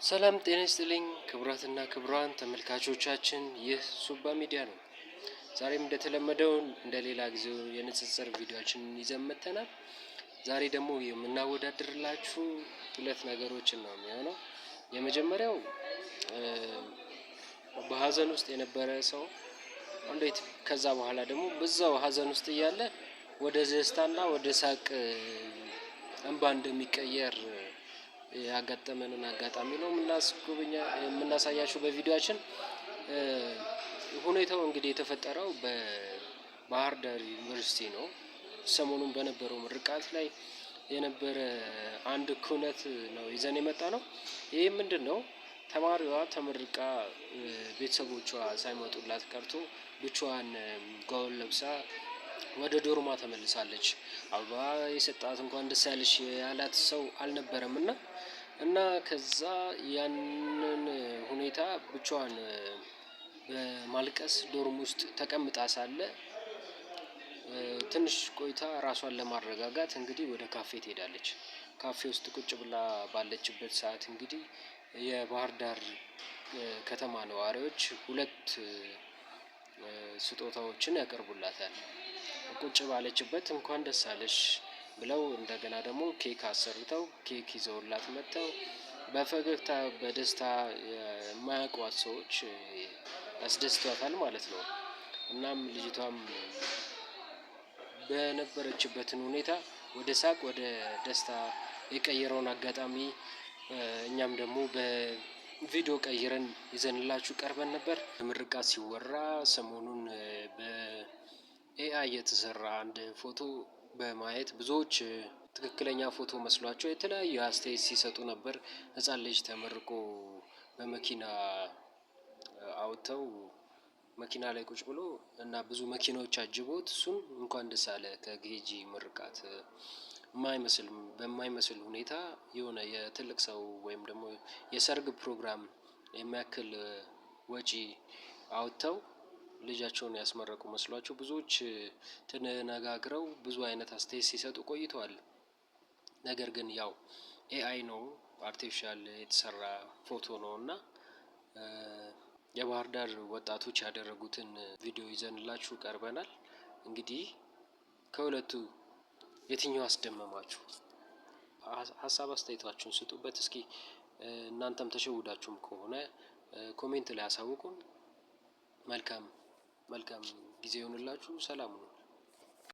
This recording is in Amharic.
ሰላም ጤና ይስጥልኝ ክቡራትና ክቡራን ተመልካቾቻችን፣ ይህ ሱባ ሚዲያ ነው። ዛሬም እንደተለመደው እንደ ሌላ ጊዜው የንጽጽር ቪዲዮአችንን ይዘን መጥተናል። ዛሬ ደግሞ የምናወዳድርላችሁ ሁለት ነገሮችን ነው የሚሆነው። የመጀመሪያው በሀዘን ውስጥ የነበረ ሰው እንዴት ከዛ በኋላ ደግሞ በዛው ሀዘን ውስጥ እያለ ወደ ደስታና ወደ ሳቅ እንባ እንደሚቀየር ያጋጠመንን አጋጣሚ ነው የምናስጎበኛ የምናሳያችሁ በቪዲዮአችን። ሁኔታው እንግዲህ የተፈጠረው በባህር ዳር ዩኒቨርሲቲ ነው። ሰሞኑን በነበረው ምርቃት ላይ የነበረ አንድ ኩነት ነው ይዘን የመጣ ነው። ይህ ምንድን ነው? ተማሪዋ ተመርቃ ቤተሰቦቿ ሳይመጡላት ቀርቶ ብቻዋን ጋውን ለብሳ ወደ ዶርሟ ተመልሳለች። አበባ የሰጣት፣ እንኳን ደስ ያለሽ ያላት ሰው አልነበረም። እና ከዛ ያንን ሁኔታ ብቻዋን በማልቀስ dorm ውስጥ ተቀምጣ ሳለ ትንሽ ቆይታ ራሷን ለማረጋጋት እንግዲህ ወደ ካፌ ትሄዳለች። ካፌ ውስጥ ቁጭ ብላ ባለችበት ሰዓት እንግዲህ የባህር ዳር ከተማ ነዋሪዎች ሁለት ስጦታዎችን ያቀርቡላታል። ቁጭ ባለችበት እንኳን ደስ አለሽ ብለው እንደገና ደግሞ ኬክ አሰርተው ኬክ ይዘውላት መጥተው በፈገግታ በደስታ የማያውቋት ሰዎች ያስደስቷታል ማለት ነው። እናም ልጅቷም በነበረችበትን ሁኔታ ወደ ሳቅ ወደ ደስታ የቀየረውን አጋጣሚ እኛም ደግሞ በቪዲዮ ቀይረን ይዘንላችሁ ቀርበን ነበር። ምርቃት ሲወራ ሰሞኑን በ AI የተሰራ አንድ ፎቶ በማየት ብዙዎች ትክክለኛ ፎቶ መስሏቸው የተለያዩ አስተያየት ሲሰጡ ነበር። ህፃን ልጅ ተመርቆ በመኪና አውጥተው መኪና ላይ ቁጭ ብሎ እና ብዙ መኪናዎች አጅቦት እሱን እንኳን ደስ አለ ከ KG ምርቃት የማይመስል በማይመስል ሁኔታ የሆነ የትልቅ ሰው ወይም ደግሞ የሰርግ ፕሮግራም የሚያክል ወጪ አውጥተው ልጃቸውን ያስመረቁ መስሏቸው ብዙዎች ተነጋግረው ብዙ አይነት አስተያየት ሲሰጡ ቆይተዋል። ነገር ግን ያው AI ነው፣ artificial የተሰራ ፎቶ ነው። እና የባህር ዳር ወጣቶች ያደረጉትን ቪዲዮ ይዘንላችሁ ቀርበናል። እንግዲህ ከሁለቱ የትኛው አስደመማችሁ? ሀሳብ አስተያየታችሁን ስጡበት። እስኪ እናንተም ተሸውዳችሁም ከሆነ comment ላይ አሳውቁን። መልካም መልካም ጊዜ ይሆንላችሁ። ሰላም ነው።